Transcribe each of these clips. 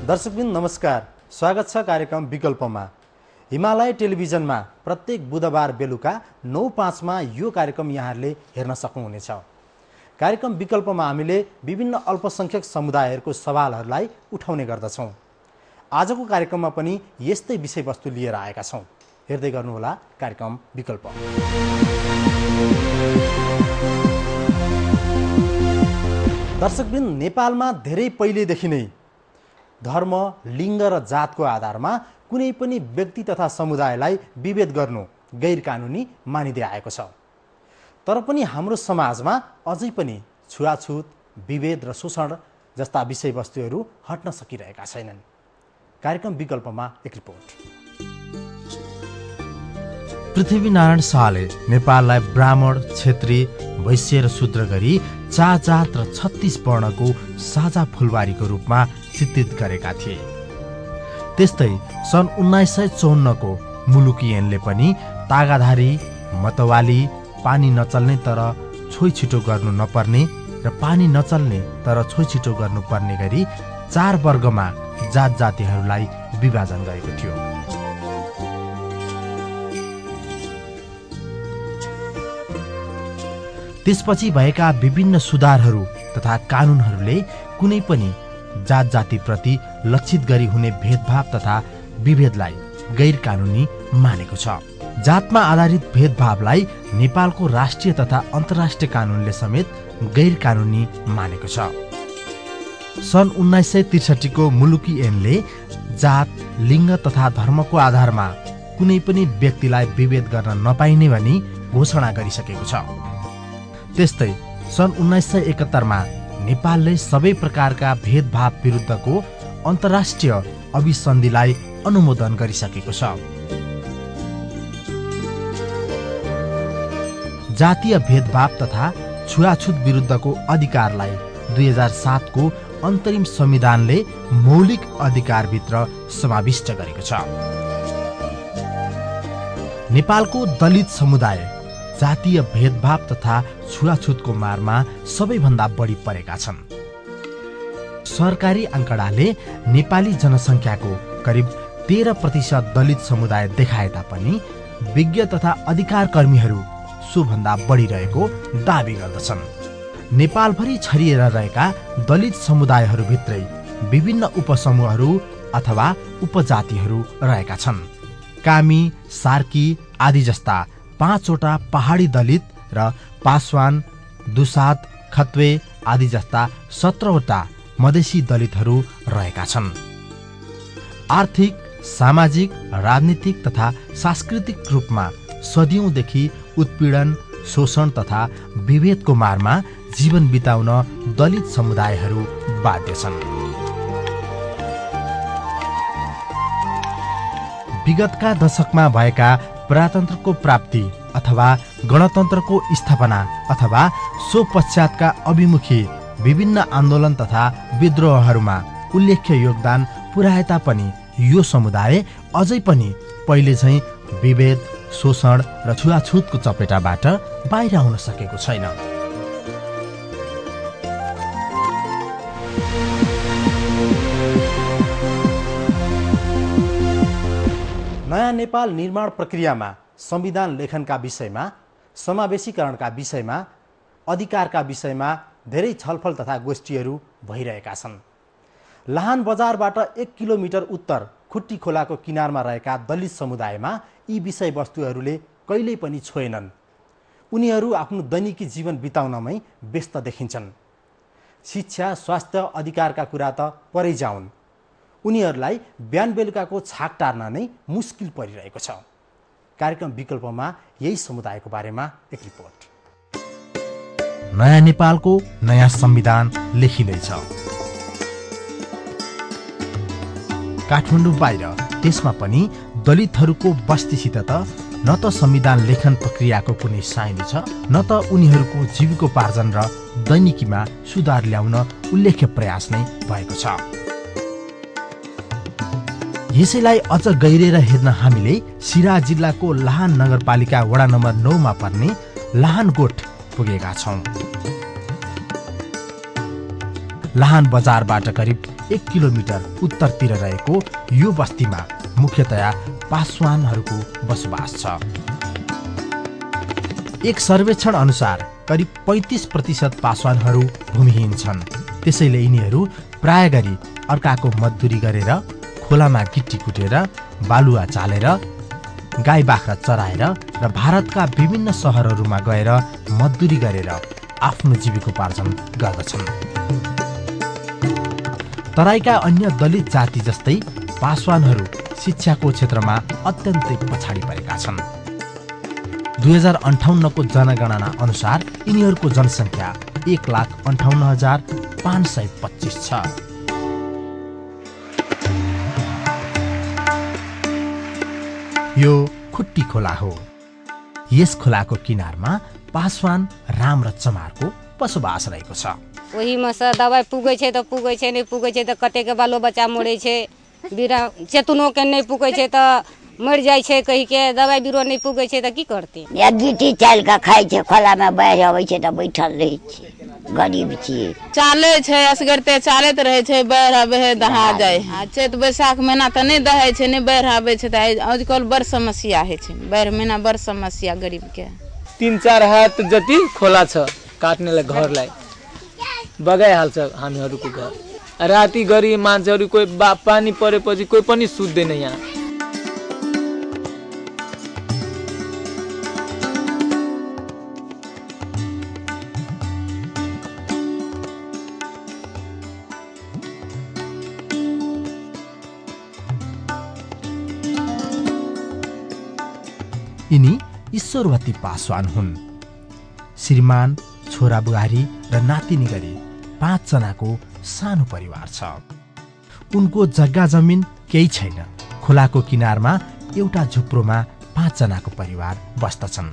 दर्शकबिन नमस्कार, स्वागत छ कार्यक्रम विकल्पमा। हिमालय टेलिभिजनमा प्रत्येक बुधबार बेलुका 9:05 मा यो कार्यक्रम यहाँहरूले हेर्न सक्नुहुनेछ। कार्यक्रम विकल्पमा हामीले विभिन्न अल्पसंख्यक समुदायहरूको सवालहरूलाई उठाउने गर्दछौँ। आजको कार्यक्रममा पनि यस्तै विषयवस्तु लिएर आएका छौँ। हेर्दै गर्नुहोला कार्यक्रम विकल्प। दर्शकबिन नेपालमा धेरै पहिलेदेखि नै धर्म, लिङ्ग र जातको आधारमा कुनै पनि व्यक्ति तथा समुदायलाई विभेद गर्नु गैर कानुनी मानिँदै आएको छ। तर पनि हाम्रो समाजमा अझै पनि छुवाछुत, विभेद र शोषण जस्ता विषयवस्तुहरू हट्न सकिरहेका छैनन्। कार्यक्रम विकल्पमा एक रिपोर्ट। पृथ्वीनारायण शाहले नेपाललाई ब्राह्मण, क्षेत्री, वैश्य र शूद्र गरी 4 जात र 36 वर्णको साझा फुलबारीको रूपमा चित्रित गरेका थिए। त्यस्तै सन् 1954 को मुलुकी ऐनले पनि तागाधारी, मतवाली, पानी नचल्ने तर छोइ छिटो गर्नु नपर्ने र पानी नचल्ने तर छोइ छिटो गर्नुपर्ने गरी 4 वर्गमा जात जातिहरूलाई विभाजन गरेको थियो। त्यसपछि भएका विभिन्न सुधारहरू तथा कानुनहरूले कुनै पनि जात जातिप्रति लक्षित गरी हुने भेदभाव तथा विभेदलाई गैर कानुनी मानेको छ। जातमा आधारित भेदभावलाई नेपालको राष्ट्रिय तथा अन्तर्राष्ट्रिय कानुनले समेत गैर कानुनी मानेको छ। सन् 1963 को मुलुकी ऐनले जात, लिङ्ग तथा धर्मको आधारमा कुनै पनि व्यक्तिलाई विभेद गर्न नपाइने भनी घोषणा गरिसकेको छ। त्यस्तै सन् 1971 मा नेपालले सबै प्रकारका भेदभाव विरुद्धको अन्तर्राष्ट्रिय अभिसन्धिलाई अनुमोदन गरिसकेको छ। जातीय भेदभाव तथा छुवाछुत विरुद्धको अधिकारलाई 2007 को अन्तरिम संविधानले मौलिक अधिकारभित्र समाविष्ट गरेको छ। नेपालको दलित समुदाय जातीय भेदभाव तथा छुवाछुतको मारमा सबैभन्दा बढी परेका छन्। सरकारी आंकडाले नेपाली जनसङ्ख्याको करिब 13% दलित समुदाय देखाए तापनि विज्ञ तथा अधिकार कर्मीहरू सोभन्दा बढी रहेको दावी गर्दछन्। नेपालभरि छरिएर रहेका दलित समुदायहरूभित्रै विभिन्न उपसमूहहरू अथवा उपजातिहरू रहेका छन्। कामी, सार्की आदि जस्ता 5 वटा पहाडी दलित र पासवान, दुसाद, खत्वे आदि जस्ता 17 वटा मधेसी दलितहरू रहेका छन्। आर्थिक, सामाजिक, राजनीतिक तथा सांस्कृतिक रूपमा सदियौंदेखि उत्पीडन, शोषण तथा विभेदको मारमा जीवन बिताउन दलित समुदायहरू बाध्य छन्। विगतका दशकमा भएका प्रजातन्त्रको प्राप्ति अथवा गणतन्त्रको स्थापना अथवा सो पश्चातका अभिमुखी विभिन्न आन्दोलन तथा विद्रोहहरूमा उल्लेख्य योगदान पुर्याए तापनि यो समुदाय अझै पनि पहिले झैं विभेद, शोषण र छुवाछुतको चपेटाबाट बाहिर आउन सकेको छैन। नयाँ नेपाल निर्माण प्रक्रियामा संविधान लेखनका विषयमा, समावेशीकरणका विषयमा, अधिकारका विषयमा धेरै छलफल तथा गोष्ठीहरू भइरहेका छन्। लाहान बजारबाट 1 किलोमिटर उत्तर खुट्टी खोलाको किनारमा रहेका दलित समुदायमा यी विषयवस्तुहरूले कहिल्यै पनि छोएनन्। उनीहरू आफ्नो दैनिकी जीवन बिताउनमै व्यस्त देखिन्छन्। शिक्षा, स्वास्थ्य, अधिकारका कुरा त परै जाउन्, उनीहरूलाई बिहान बेलुकाको छाक टार्न नै मुस्किल परिरहेको छ। कार्यक्रम विकल्पमा यही समुदायको बारेमा एक रिपोर्ट। नयाँ नेपालको नयाँ संविधान लेखिँदैछ। काठमाडौँ बाहिर त्यसमा पनि दलितहरूको बस्तीसित त न त संविधान लेखन प्रक्रियाको कुनै साइनी छ, न त उनीहरूको जीविकोपार्जन र दैनिकीमा सुधार ल्याउन उल्लेख्य प्रयास नै भएको छ। यसैलाई अझ गहिरेर हेर्न हामीले सिराहा जिल्लाको लाहान नगरपालिका वडा नम्बर 9 मा पर्ने लाहान गोठ पुगेका छौं। लाहान बजारबाट करिब 1 किलोमिटर उत्तरतिर रहेको यो बस्तीमा मुख्यतया पासवानहरूको बसोबास छ। एक सर्वेक्षण अनुसार करिब 35% पासवानहरू भूमिहीन छन्। त्यसैले यिनीहरू प्राय गरी अर्काको मजदुरी गरेर, खोलामा गिट्टी कुटेर, बालुवा चालेर, गाई बाख्रा चराएर र भारतका विभिन्न सहरहरूमा गएर मजदुरी गरेर आफ्नो जीविकोपार्जन गर्दछन्। तराईका अन्य दलित जाति जस्तै पासवानहरू शिक्षाको क्षेत्रमा अत्यन्तै पछाडि परेका छन्। 2058 को जनगणना अनुसार यिनीहरूको जनसङ्ख्या 1,58,525 छ। यो खुट्टी खोला हो। यस खोलाको किनारमा पासवान राम र चमारको बसोबास रहेको छ। ओहीमा से दबाई पुगै छै त पुगै छै, नहीं पुगै छै त कतेक बालो बच्चा मरै छै, बिरा चेतनो के नहीं पुगै छै त मर जाइ छै, कहि के दबाई बिरो नहीं पुगै छै त की करते। या गिट्टी चाल के खाइ छै, खोला में बाढ़ आबै छै त बैठल रहै छै, गरीब छियै। चाले छै असगरते चालैत रहै छै, बाढ़ आबै है दहा जाइ। चैत बैसाख महीना त नहीं दहाय छै, नहीं बाढ़ आबै छै त आजकल बड़ समस्या है छै। बाढ़ महीना बड़ समस्या गरीब के। 3-4 हात जति खोला छ, काट्नेलाई घरलाई बगाइहाल्छ हामीहरूको घर। राति गरी मान्छेहरू कोही पानी परेपछि कोही पनि सुत्दैन यहाँ। यिनी ईश्वरवती पासवान हुन्। श्रीमान, छोरा बुहारी र नातिनी गरी 5 जनाको सानो परिवार छ। उनको जग्गा जमिन केही छैन। खोलाको किनारमा एउटा झुप्रोमा 5 जनाको परिवार बस्दछन्।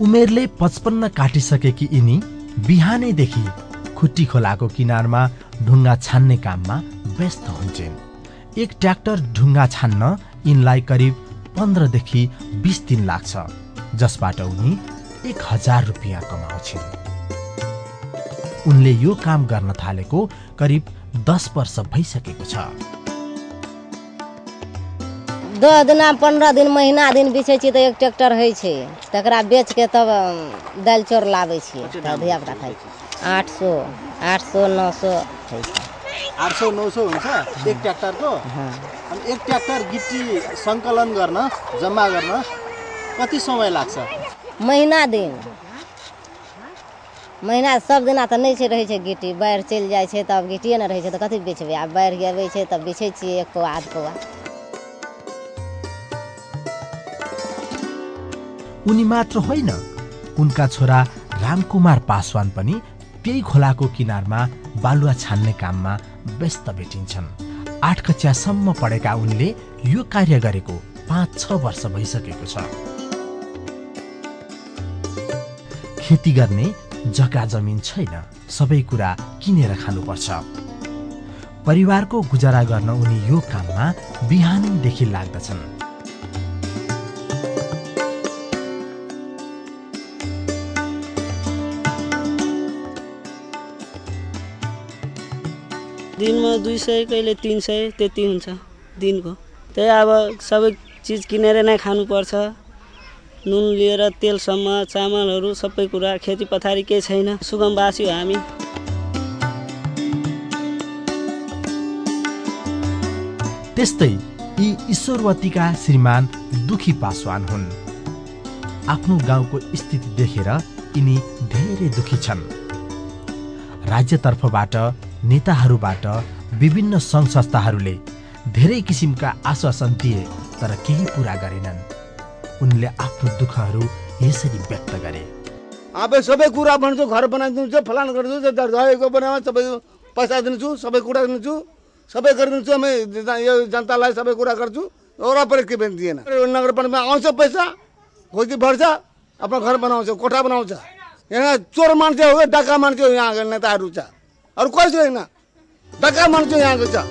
उमेरले 55 काटिसकेकी यिनी बिहानैदेखि खुट्टी खोलाको किनारमा ढुङ्गा छान्ने काममा व्यस्त हुन्छन्। एक ट्र्याक्टर ढुङ्गा छान्न यिनलाई करिब 15 देखि 20 दिन लाग्छ, जसबाट उनी 1000 रुपियाँ कमाउँछिन्। उनले यो काम गर्न थालेको करिब 10 वर्ष भइसकेको छ। 10 दिन 15 दिन महीना दिन बिछै छी त एक ट्रैक्टर होइ छै, तकरा बेच के तब दालि चाउर लाबै छी, तब धिया पुता खाइ छी। 800 900 होइ छै। 800 900 हुन्छ एक ट्र्याक्टरको। अनि एक ट्र्याक्टर गिट्टी सङ्कलन गर्न, जम्मा गर्न कति समय लाग्छ? महीना सब दिना त नहीं छै, रहै छै गिट्टी। बाढ़ि चलि जाइ छै तब गिट्टिए नहि रहै छै त कथी बेचबै। आब बाढ़ि आबै छै तब बेचै छियै 1 पौआ 8 पौआ। उनी मात्र होइन, उनका छोरा रामकुमार पासवान पनि त्यही खोलाको किनारमा बालुवा छान्ने काममा व्यस्त भेटिन्छन्। 8 कक्षासम्म पढेका उनले यो कार्य गरेको 5-6 वर्ष भइसकेको छ। खेती गर्ने जग्गा जमिन छैन, सबै कुरा किनेर खानुपर्छ। परिवारको गुजारा गर्न उनी यो काममा बिहानैदेखि लाग्दछन्। दिनमा 200 कहिले 300 त्यति हुन्छ दिनको। त्यही अब सबै चिज किनेर नै खानुपर्छ। नुन लिएर तेलसम्म, चामलहरू सबै कुरा, खेती पथारी केही छैन। सुगमवासी हो हामी। त्यस्तै यी ईश्वरवतीका श्रीमान दुखी पासवान हुन्। आफ्नो गाउँको स्थिति देखेर यिनी धेरै दुखी छन्। राज्यतर्फबाट, नेताहरूबाट, विभिन्न सङ्घ संस्थाहरूले धेरै किसिमका आश्वासन दिए तर केही पूरा गरेनन्। उनले आफ्नो दुःखहरू यसरी व्यक्त गरे। अब सबै कुरा भन्छु, घर बनाइदिन्छु, फलान गरिदिन्छु, रहेको बनाउँछ, सबै पैसा दिन्छु, सबै कुरा दिन्छु, सबै गरिदिन्छु। म यो जनतालाई सबै कुरा गर्छु। वरपर के पनि दिएन। नगरपालिकामा आउँछ पैसा, खोजी भर्छ, आफ्नो घर बनाउँछ, कोठा बनाउँछ। यहाँ चोर मान्छे हो, डाका मान्छे हो यहाँको नेताहरू छ। अरू कोही छैन, डाका मान्छे यहाँको छ।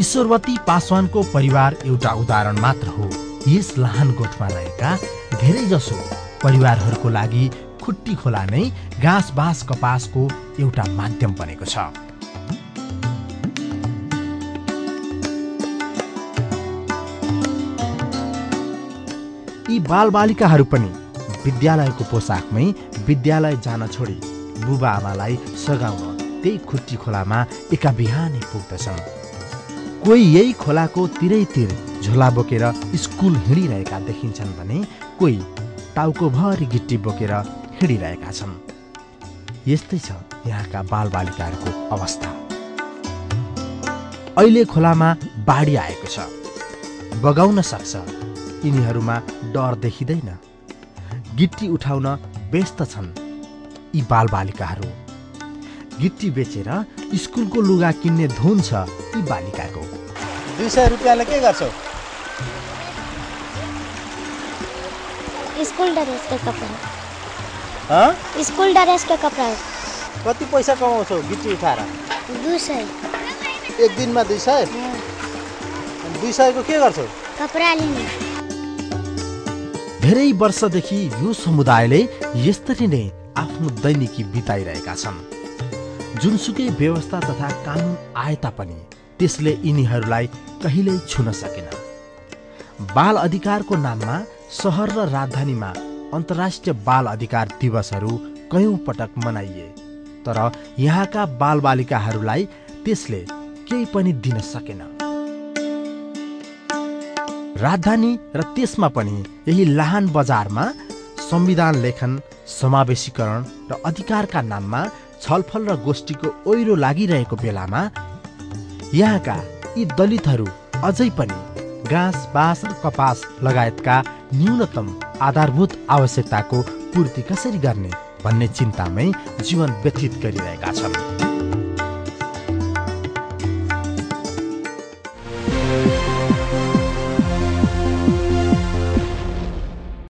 ईश्वरवती पासवानको परिवार एउटा उदाहरण मात्र हो। यस लाहान गोठमा रहेका धेरैजसो परिवारहरूको लागि खुट्टी खोला नै घाँस बाँस कपासको एउटा माध्यम बनेको छ। यी बालबालिकाहरू पनि विद्यालयको पोसाकमै विद्यालय जान छोडी बुबा आमालाई सघाउन त्यही खुट्टी खोलामा एका बिहानै पुग्दछन्। कोही यही खोलाको तिरैतिर झोला बोकेर स्कुल हिँडिरहेका देखिन्छन् भने कोही टाउकोभरि गिट्टी बोकेर हिँडिरहेका छन्। यस्तै छ यहाँका बालबालिकाहरूको अवस्था। अहिले खोलामा बाढी आएको छ, बगाउन सक्छ। यिनीहरूमा डर देखिँदैन। गिट्टी उठाउन व्यस्त छन् यी बालबालिकाहरू। गिट्टी बेचेर स्कुलको लुगा किन्ने धुन छ यी बालिकाको। 200 रुपियाँले के गर्छौ? स्कुल ड्रेस के कपड़ा। हाँ? स्कुल ड्रेस के कपड़ा। कति पैसा कमाउँछौ गिट्टी उठाएर? 200। एक दिनमा 200? 200 को के गर्छौ? कपड़ा लिने। धेरै वर्षदेखि यो समुदायले यसरी नै आफ्नो दैनिकी बिताइरहेका छन्। जुनसुकै व्यवस्था तथा कानुन आए तापनि त्यसले यिनीहरूलाई कहिल्यै छुन सकेन। बाल अधिकारको नाममा सहर र राजधानीमा अन्तर्राष्ट्रिय बाल अधिकार दिवसहरू कयौं पटक मनाइए, तर यहाँका बालबालिकाहरूलाई त्यसले केही पनि दिन सकेन। राजधानी र त्यसमा पनि यही लाहान बजारमा संविधान लेखन, समावेशीकरण र अधिकारका नाममा छलफल र गोष्ठीको ओइरो लागिरहेको बेलामा यहाँका यी दलितहरू अझै पनि घाँस बाँस र कपास लगायतका न्यूनतम आधारभूत आवश्यकताको पूर्ति कसरी गर्ने भन्ने चिन्तामै जीवन व्यतीत गरिरहेका छन्।